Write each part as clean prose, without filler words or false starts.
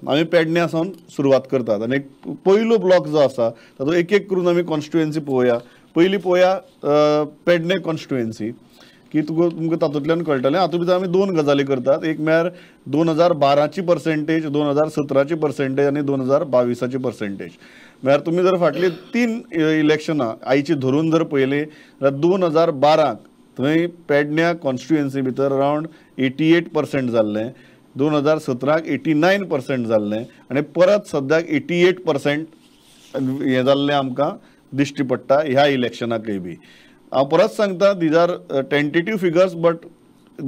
आमी पेडण्या सावन सुरवात करतात आनी एक पयलो ब्लॉक जो आसा तातूंत एक एक करून आमी कॉन्स्टिट्युएन्सी पळोवया. पयली पळोवया पेडणे कॉन्स्टिट्युएन्सी की तुका तुमकां तातूंतल्यान कळटलें. हातूंत भितर आमी दोन गजाली करतात. एक म्हळ्यार 2012ची पर्सेंटेज, 2017ची पर्सेंटेज आनी 2022ची पर्सेंटेज. म्हळ्यार तुमी जर फाटली 3 इलेक्शनां आयची धरून जर पळयली जाल्यार 2012 थंय पेडण्या कॉन्स्टिट्युएन्सी भितर अरावंड 88% जाल्लें, 2017 89% जाल्लें आनी परत सद्याक 88% हें जाल्लें आमकां दिश्टी पडटा ह्या इलेक्शनाकय बी. हांव परत सांगता, these are tentative figures but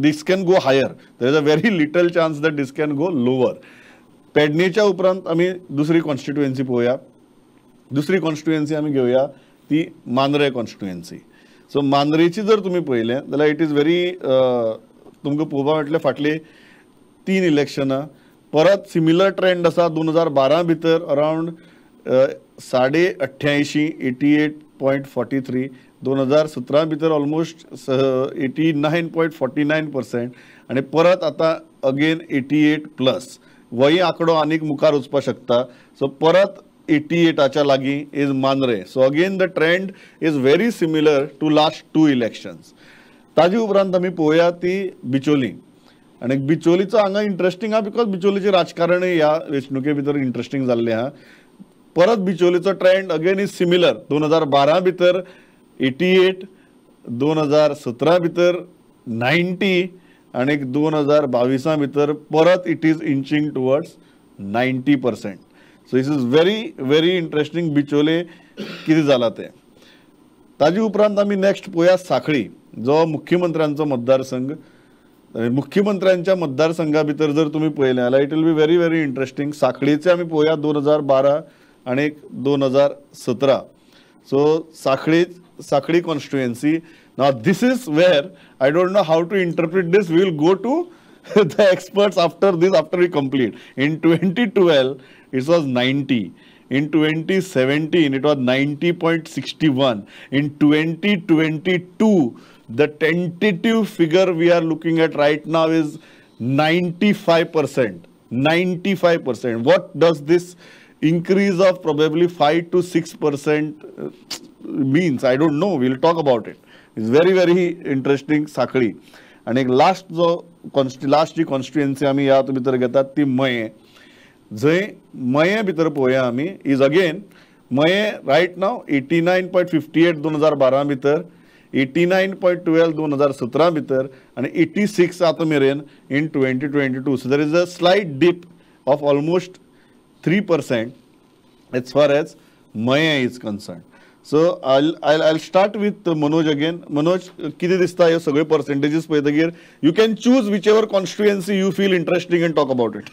this can go higher. There is a very little chance that this can go lower. पेडणेच्या उपरांत आमी दुसरी कॉन्स्टिट्युएन्सी पळोवया. दुसरी कॉन्स्टिट्युएन्सी आमी घेवया ती मांद्रे कॉन्स्टिट्युएन्सी. सो मांद्रेची जर तुमी पळयलें जाल्यार it is very तुमकां पळोवपाक मेळटलें फाटली 3 इलेक्शनां परत सिमिलर ट्रेंड आसा. 2012 भितर अरावंड 88.5, 88.43, 2017 भितर ऑलमोस्ट 89.49% आनी परत आतां अगेन 88 प्लस. वही आंकडो आनीक मुखार वचपाक शकता. सो परत 88च्या लागीं is Mandrem. So again the trend is very similar to last 2 elections. ताजे उपरांत आमी पळोवया ती बिचोली. आनी बिचोलीचो हांगा इंट्रस्टींग आहा because बिचोलीचें राजकारणय ह्या वेंचणुके भितर इंट्रस्टींग जाल्लें आहा. परत बिचोलीचो ट्रेंड अगेन is similar. 2012 भितर 88, 2017 भितर 90 आनी 2022 भितर परत it is inching towards 90%. So this is very very interesting Bicholim कितें जालां तें. ताजे उपरांत आमी नेक्स्ट पळोवया साखळी, जो मुख्यमंत्र्यांचो मतदारसंघ. मुख्यमंत्र्यांच्या मतदारसंघा भितर जर तुमी पळयलें जाल्यार it will be very very interesting. साखळीचे आमी पळोवया 2012 आनी 2017. So Sanquelim constituency. Now this is where I don't know how to interpret this. We will go to the experts after this, after we complete. In 2012 it was 90, in 2017 it was 90.61, in 2022 the tentative figure we are looking at right now is 95%. 95%. What does this increase of probably 5 to 6% means? I don't know. We'll talk about it. It's very very interesting Sanquelim. आनी एक last जो last जी constituency आमी ह्या भितर घेतात ती मयें. जंय मयें भितर पळोवया आमी is again Mayem right now 89.58 2012 भितर, 89.12 2017 भितर आनी 86 आतां मेरेन in 2022. So there is a slight dip of almost 3% as far as Mayem is concerned. So I'll start with Manoj again. Manoj, कितें दिसता ह्यो सगळे पर्सेंटेजीस पळयतकीर? You can choose whichever constituency you feel interesting and talk about it.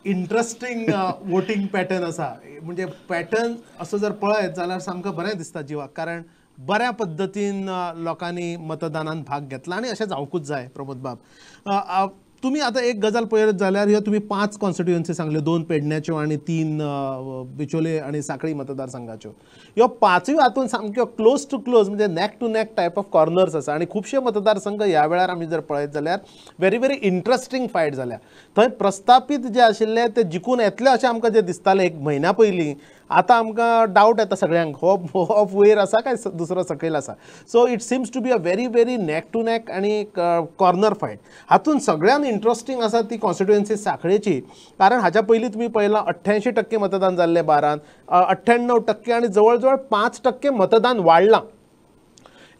Interesting voting pattern आसा. म्हणजे pattern असो जर पळयत जाल्यार सामको बरें दिसता जिवाक, कारण बऱ्या पद्दतीन लोकांनी मतदानान भाग घेतला आनी अशें जावंकूच जाय. प्रमोद बाब, तुमी आतां एक गजाल पळयत जाल्यार ह्यो तुमी 5 कॉन्स्टिट्युएन्सी सांगल्यो, 2 पेडण्याच्यो आनी 3 बिचोले आनी सांखळी मतदारसंघाच्यो. ह्यो 5ूय हातून सामक्यो क्लोज टू क्लोज, म्हणजे neck to neck type of corners आसा आनी खुबशे मतदारसंघ ह्या वेळार आमी जर पळयत जाल्यार व्हेरी व्हेरी इंट्रस्टींग फायट जाल्या. थंय प्रस्तापीत जे आशिल्ले ते जिखून येतले अशें आमकां जे दिसतालें एक म्हयन्या पयलीं, आतां आमकां डावट येता सगळ्यांक, हो वयर आसा काय दुसरो सकयल आसा. So it seems to be a very very neck to neck आनी कॉर्नर फायट. हातून सगळ्यान इंट्रस्टींग आसा ती कॉन्स्टिट्युएन्सी सांखळेची, कारण हाच्या पयलीं तुमी पळयलां 88% मतदान जाल्लें बारान, 98% आनी जवळ जवळ 5% मतदान वाडलां.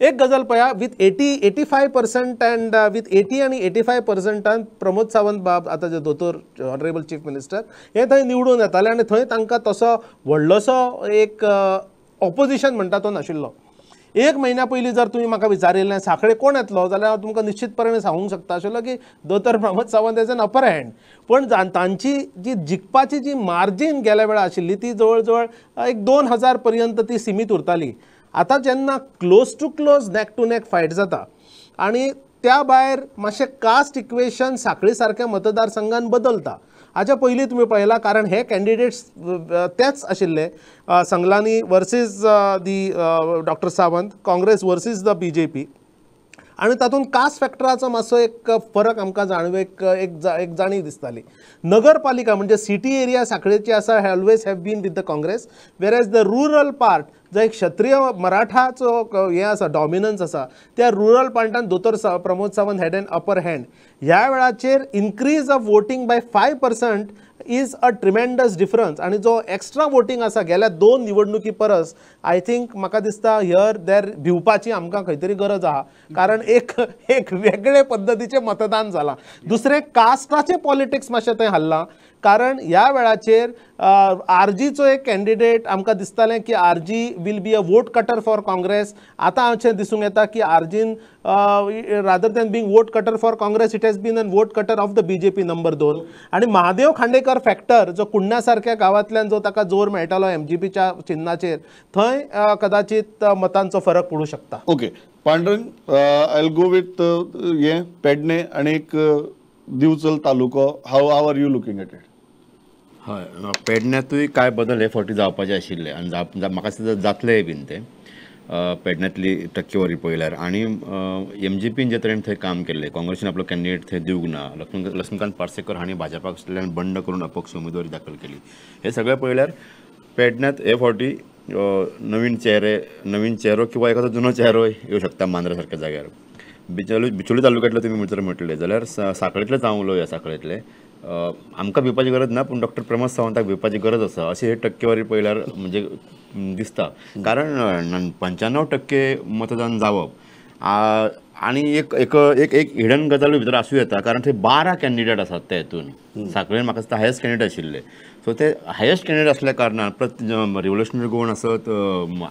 एक गजाल पळया, विथ 85% अँड विथ 80 आनी 85%आन प्रमोद सावंत बाब आतां जे दोतोर ऑनरेबल चीफ मिनिस्टर हे थंय निवडून येताले आनी थंय तांकां तसो व्हडलोसो एक ऑपोजिशन म्हणटा तो नाशिल्लो. एक म्हयन्या पयलीं जर तुमी म्हाका विचारिल्लें सांखळे कोण येतलो जाल्यार हांव तुमकां निश्चितपणे सांगूंक शकता आशिल्लो की दोतोर Pramod Sawant has an upper hand. पूण तांची जी जिखपाची जी मार्जीन गेल्या वेळार आशिल्ली ती जवळ जवळ एक 2000 पर्यंत ती सिमीत उरताली. आतां जेन्ना close to close neck to neck fight जाता आनी त्या भायर मातशें कास्ट इक्वेशन सांखळी सारक्या मतदारसंघान बदलता. हाच्या पयलीं तुमी पळयलां, कारण हे कॅन्डिडेट्स तेच आशिल्ले, Sanglani versus the doctor Sawant, Congress versus the BJP. आनी तातूंत कास्ट फॅक्टराचो मातसो एक फरक आमकां जाणवे एक जाणीव दिसताली. नगरपालिका म्हणजे सिटी एरिया साखळेची आसा always have been with the Congress, whereas the rural part जो एक क्षत्रिय मराठाचो हें आसा डॉमिनन्स आसा त्या रुरल पार्टान दोतोर Pramod Sawant had an upper hand. ह्या वेळाचेर increase of voting by 5% is a tremendous difference आनी जो एक्स्ट्रा वोटींग आसा गेल्या 2 निवडणुकी परस I think म्हाका दिसता here there भिवपाची आमकां खंय तरी गरज आहा, कारण एक एक वेगळे पद्दतीचें मतदान जालां. दुसरें कास्टाचें पॉलिटिक्स मातशें थंय हाल्लां, कारण ह्या वेळाचेर आरजीचो एक कॅन्डिडेट आमकां दिसतालें की RG will be a vote cutter for Congress. आतां अशें दिसूंक येता की आरजीन rather than being vote cutter for Congress it has been an vote cutter of the BJP number 2. आनी महादेव खांडेकर फॅक्टर जो कुण्ण्या सारक्या गांवांतल्यान जो ताका जोर मेळटालो एमजीपीच्या चिन्नाचेर थंय कदाचित मतांचो फरक पडूं शकता. Okay Pandurang, I will go with हें पेडणे आनी एक दिवचल तालुको, how are you looking at it? हय, पेडण्यांतूय कांय बदल हे फावटी जावपाचे आशिल्ले आनी म्हाका दिसता जातलेय बीन ते पेडण्यांतली टक्केवारी पळयल्यार. आनी एम जी पीन जे तरेन थंय काम केल्लें, काँग्रेसीन आपलो कॅन्डिडेट थंय दिवंक ना, लक्ष्मीकांत पार्सेकर हांणी भाजपांतल्यान बंड करून अपक्ष उमेदवारी दाखल केली, हे सगळें पळयल्यार पेडण्यांत हे फावटी नवीन चेहरे, नवीन चेहरो किंवा एखादो जुनो चेहरो येवं शकता मांद्रा सारक्या जाग्यार. बिचोली तालुक्यांतलो तुमी जर म्हटलें जाल्यार साखळेंतलेच हांव उलोवया, साखळेंतले आमकां भिवपाची गरज ना पूण डॉक्टर प्रमोद सावंताक भिवपाची गरज आसा अशें हे टक्केवारी पळयल्यार म्हणजे दिसता. कारण 95% मतदान जावप आनी एक एक एक एक हिडन गजालूय भितर आसूं येता, कारण थंय 12 कॅन्डिडेट आसात त्या हितून. साखळेन म्हाका दिसता हायस्ट कॅन्डिडेट आशिल्ले, सो ते हायस्ट कॅन्डिडेट असल्या कारणान रिव्होल्युशनरी गोवन आसत,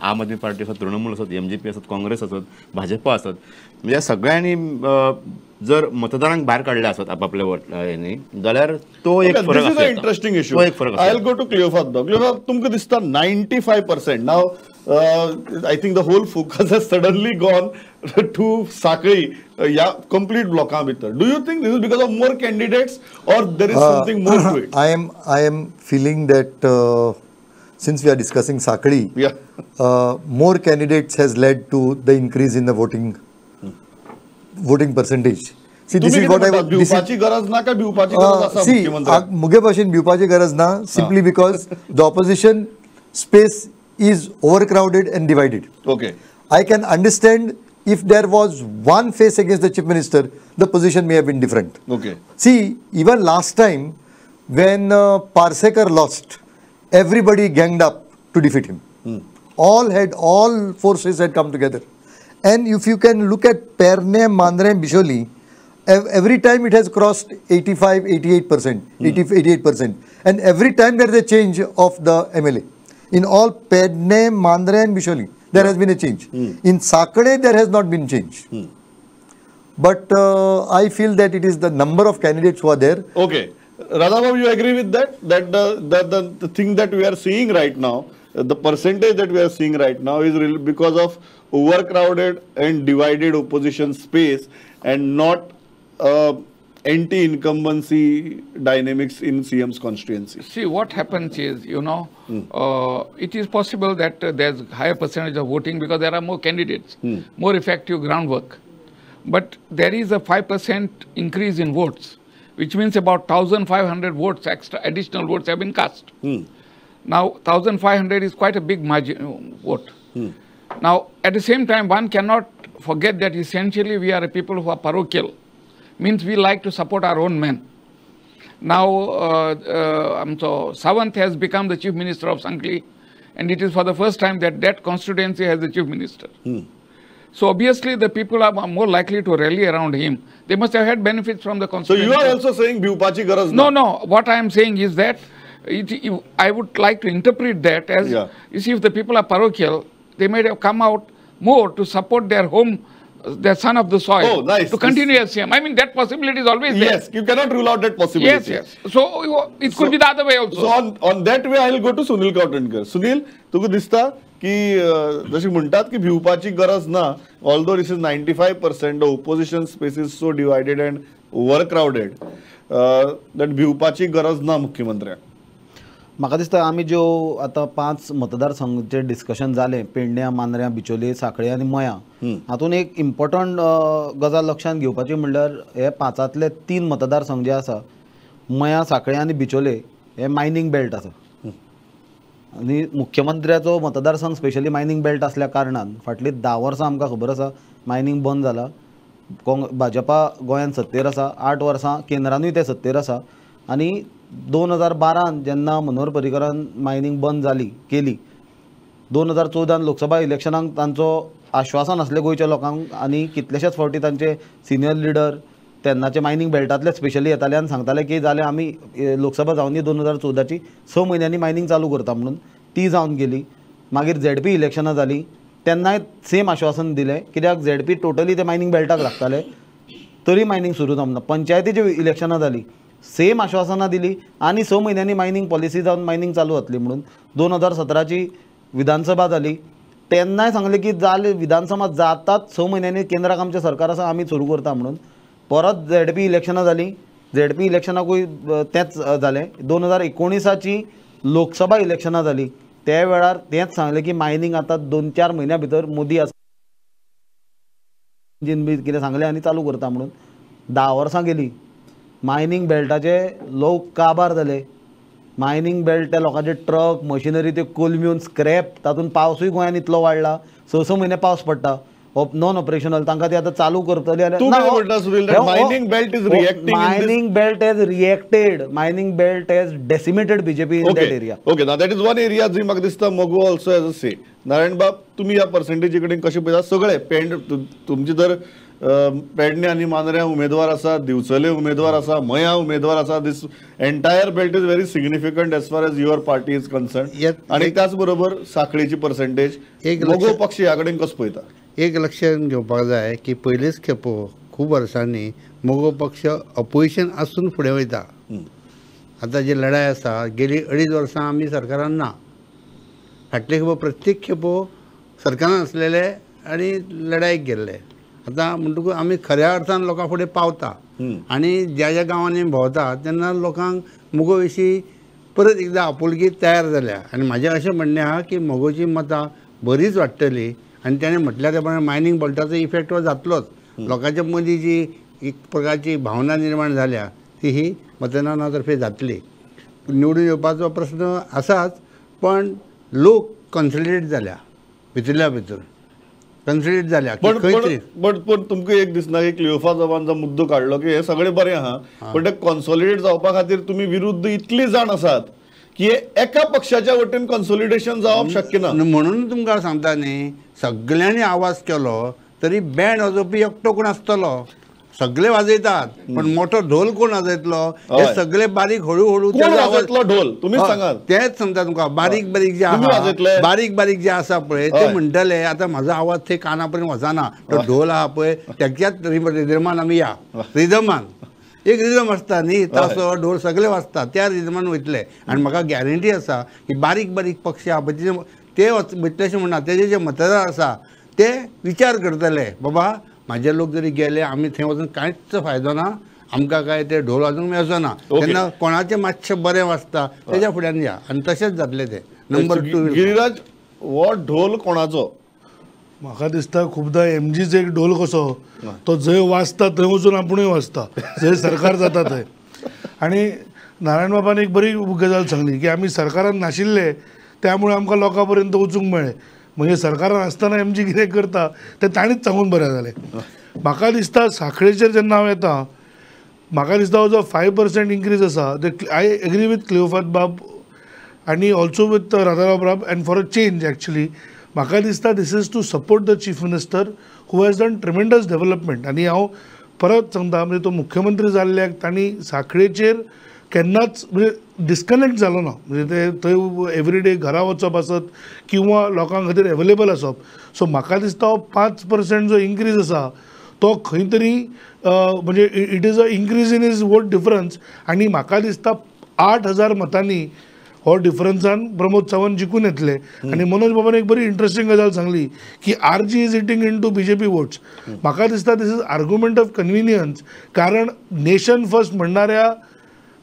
आम आदमी पार्टी आसत, तृणमूल आसत, एम जी पी आसत, काँग्रेस आसत, भाजपा आसत, म्हणजे सगळ्यांनी जर मतदारांक भायर काडले आसत आपापल्या हेंनी जाल्यार तो एक फरक, इंटरेस्टिंग इशू. एक फरक. I will go to Cleophas. Cleophas, तुमकां दिसता 95% now I think the whole focus has suddenly gone to Sanquelim ह्या कंप्लीट ब्लॉका भितर. Do you think this is because of more candidates or there is something more to it? I am feeling that since we are discussing Sanquelim, more candidates has led to the increase in the voting percentage. See, this is what I was. भिवपाची गरज ना काय भिवपाची गरज आसा मुख्यमंत्री? मुगे भाशेन भिवपाची गरज ना, simply because the opposition space is overcrowded and divided. Okay. I can understand if there was one face against the chief minister, the position may have been different. Okay. See, even last time when Parsekar lost, everybody ganged up to defeat him. All forces had come together. And if you can look at Pernem, Mandrem, Bisholi, every time it has crossed 85, 88%, 88%. And every time there is a change of the MLA. In all Pernem, Mandrem and Bisholi, there has been a change. In Sakale, there has not been change. But I feel that it is the number of candidates who are there. Okay. Radha, you agree with that? That the thing that we are seeing right now, the percentage that we are seeing right now is really because of overcrowded and divided opposition space and not anti-incumbency dynamics in CM's constituency. See, what happens is, you know, it is possible that there's higher percentage of voting because there are more candidates, more effective groundwork. But there is a 5% increase in votes, which means about 1,500 votes, extra additional votes have been cast. Now, 1,500 is quite a big margin vote. Now, at the same time, one cannot forget that essentially we are a people who are parochial. Means we like to support our own men. Now, so Sawant has become the chief minister of Sanquelim, and it is for the first time that that constituency has the chief minister. So obviously the people are more likely to rally around him. They must have had benefits from the constituency. So you are also saying bhiupachi garaz na? No, no. What I am saying is that I would like to interpret that as, you see, if the people are parochial, they might have come out more to support their home, their son of the soil. Oh, nice. To continue as CM. I mean, that possibility is always there. Yes, you cannot rule out that possibility. Yes, yes. So, it could be the other way also. So, on that way, I will go to Sunil Kavtankar. Sunil, तुका दिसता की जशी म्हणतात की भिवपाची गरज ना, although this is 95%, the opposition space is so divided and overcrowded, that भिवपाची गरज ना मुख्यमंत्र्याक. म्हाका दिसता आमी ज्यो आतां 5 मतदारसंघाचेर डिस्कशन जालें, पेडण्यां, मांद्र्यां, बिचोले, साखळे आनी मयां, हातूंत एक इम्पॉर्टंट गजाल लक्षांत घेवपाची म्हणल्यार हे 5ांतले 3 मतदारसंघ जे आसा, मयां, साखळे आनी बिचोले, हे मायनींग बेल्ट आसा आनी मुख्यमंत्र्याचो मतदारसंघ स्पेशली मायनींग बेल्ट आसल्या कारणान फाटलीं 10 वर्सां आमकां खबर आसा मायनींग बंद जाला. भाजपा गोंयांत सत्तेर आसा, 8 वर्सां केंद्रानूय ते सत्तेर आसा आनी 2012 जेन्ना मनोहर पर्रीकरान मायनींग बंद जाली केली, 2014 लोकसभा इलेक्शनाक तांचो आश्वासन आसलें गोंयच्या लोकांक आनी कितलेशेच फावटी तांचे सिनियर लिडर तेन्नाचे मायनींग बेल्टांतले स्पेशली येताले आनी सांगताले की जालें आमी लोकसभा जावनी 2014ची 6 म्हयन्यांनी मायनींग चालू करता म्हणून, ती जावन गेली. मागीर झेडपी इलेक्शनां जालीं तेन्नाय सेम आश्वासन दिलें, कित्याक झेडपी टोटली ते मायनींग बेल्टाक लागताले, तरी मायनींग सुरू जावंक ना. पंचायतीची इलेक्शनां जालीं, सेम आश्वासनां दिली आनी 6 म्हयन्यांनी मायनींग पॉलिसी जावन मायनींग चालू जातली म्हणून. 2017ची विधानसभा जाली तेन्नाय सांगलें की जालें विधानसभा जातात 6 म्हयन्यांनी केंद्राक आमचें सरकार आसा आमी सुरू करता म्हणून. परत झेडपी इलेक्शनां जालीं, झेडपी इलेक्शनाकूय तेंच जालें. 2019ची लोकसभा इलेक्शनां जालीं त्या वेळार तेंच सांगलें की मायनींग आतां 2-4 म्हयन्यां भितर मोदी आसा बी कितें सांगलें आनी चालू करता म्हणून. 10 वर्सां गेलीं, मायनींग बेल्टाचे लोक काबार जाले, मायनींग बेल्ट त्या लोकांचे ट्रक मशिनरी त्यो कोलम्यून स्क्रॅप, तातूंत पावसूय गोंयांत इतलो वाडला, 6-6 म्हयने पावस पडटा, नॉन ऑपरेशनल, तांकां ते आतां चालू करतले. Mining belt is reacting, mining belt has reacted, mining belt has decimated BJP in that area. Okay, ना that is one area जी म्हाका दिसता Mago also has a say. Narayan बाब, तुमी ह्या पर्सेंटेजी कडेन कशें पळयता? सगळे पेंड तुमचे जर पेडणे आनी मांद्र्यां उमेदवार आसा, दिवचले उमेदवार आसा, मयां उमेदवार आसा, this entire belt is very significant as far as your party is concern. आनी त्याच बरोबर साखळीची पर्सेंटेज, मगो पक्ष ह्या कडेन कसो पळयता? एक लक्षात घेवपाक जाय की पयलीच खेपो खूब वर्सांनी मगो पक्ष अपोजिशन आसून फुडें वयता. आतां जी लढाय आसा गेली 2.5 वर्सां आमी सरकारान ना, फाटले खेपो प्रत्येक खेपो सरकारान आसलेले आनी लढायेक गेल्ले. आतां म्हणटकूच आमी खऱ्या अर्थान लोकां फुडें पावता आनी ज्या ज्या गांवांनी भोंवता तेन्ना लोकांक मगो विशीं परत एकदां आपुलकी तयार जाल्या. आनी म्हाजें अशें म्हणणें आहा की मगोची मतां बरीच वाडटली आनी तेणें म्हटल्यार त्या प्रमाणे मायनींग बेल्टाचो इफेक्ट हो जातलोच. लोकांच्या मदीं जी एक प्रकारची भावना निर्माण जाल्या ती ही मतदाना तर्फे जातली. निवडून येवपाचो प्रस्न आसाच, पण लोक कन्सलिडेट जाल्या, भितरल्या भितर कन्सलिडेट जाल्या. पण पण तुमकां एक दिसना की क्लियोफा जवानचो मुद्दो काडलो की हे सगळें बरें आहा, पण ते कन्सॉलिडेट जावपा खातीर तुमी विरुद्ध इतली जाण आसात की एका पक्षाच्या वटेन कन्सॉलिडेशन जावप शक्य ना. म्हणून तुमकां सांगता न्ही, सगळ्यांनी आवाज केलो तरी बँड वाजोवपी एकटो कोण आसतलो, सगळे वाजयतात पण मोठो ढोल कोण वाजयतलो, हे सगळे बारीक हळूहळू वाजयतलो ढोल तुमी सांगात. तेच सांगता तुमकां, बारीक बारीक जे आहा, बारीक बारीक जे आसा पळय ते म्हणटले आतां म्हाजो आवाज थंय काना पर्यंत वचना, तो ढोल आहा पळय तेच्याच रिदमान आमी या, रिदमान एक रिदम आसता न्ही, तासो ढोल सगळे वाजता त्या रिदमान वयतले. आनी म्हाका गॅरंटी आसा की बारीक बारीक पक्ष आहा पळय ते वयतले अशें म्हणना, तेजे जे मतदार आसा ते विचार करतले बाबा म्हाजे लोक जरी गेले आमी थंय वचून कांयच फायदो ना, आमकां काय ते ढोल वाजूंक मेळचो ना, तेन्ना कोणाचें मातशें बरें वाजता तेज्या फुड्यान या, आनी तशेंच जातलें तें. नंबर 2 गिरिराज, हो ढोल कोणाचो? म्हाका दिसता खुबदां एमजीच एक ढोल कसो, तो जंय वाजता थंय वचून आपुणूय वाजता, जंय सरकार जाता थंय. आनी नारायण बाबान एक बरी गजाल सांगली की आमी सरकारान नाशिल्ले त्यामुळे आमकां लोकां पर्यंत वचूंक मेळ्ळें. म्हणजे सरकारान आसतना एमजी कितें करता तें ताणीच सांगून बरें जालें. म्हाका दिसता साखळेचेर जेन्ना हांव येता, म्हाका दिसता हो जो 5% इन्क्रीज आसा, I agree with क्लियोफात बाब आनी ऑल्सो विथ राधाराव बाब, and for a change actually म्हाका दिसता this is to support the chief minister who has done tremendous development. आनी हांव परत सांगता, म्हणजे तो मुख्यमंत्री जाल्ल्याक तांणी साखळेचेर केन्नाच म्हणजे डिस्कनेक्ट जालो ना, म्हणजे ते थंय एवरीडे घरा वचप आसत किंवा लोकां खातीर एवेलेबल आसप. सो म्हाका दिसता हो 5% जो इन्क्रीज आसा तो खंय तरी म्हणजे it is a increase in his vote difference. आनी म्हाका दिसता 8,000 मतांनी हो डिफरन्सान प्रमोद सावंत जिखून येतले. आनी मनोज बाबान एक बरी इंट्रस्टींग गजाल सांगली की RG is eating into BJP votes. म्हाका दिसता this is argument of convenience, कारण नेशन फर्स्ट म्हणणाऱ्या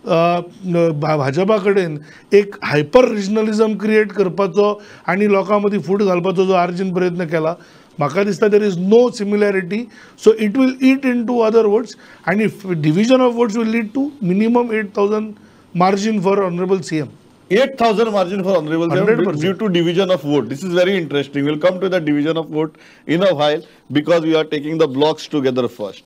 भाजपा कडेन एक हायपर रिजनलिजम क्रिएट करपाचो आनी लोकां मदीं फूट घालपाचो जो आरजीन प्रयत्न केला, म्हाका दिसता there is no similarity. So it will eat into other votes आनी division of votes will lead to minimum 8,000 margin for honourable CM. 8,000 margin for honorable CM 100%. Due to division of vote. This is very interesting. We'll come to the division of vote in a while because we are taking the blocks together first.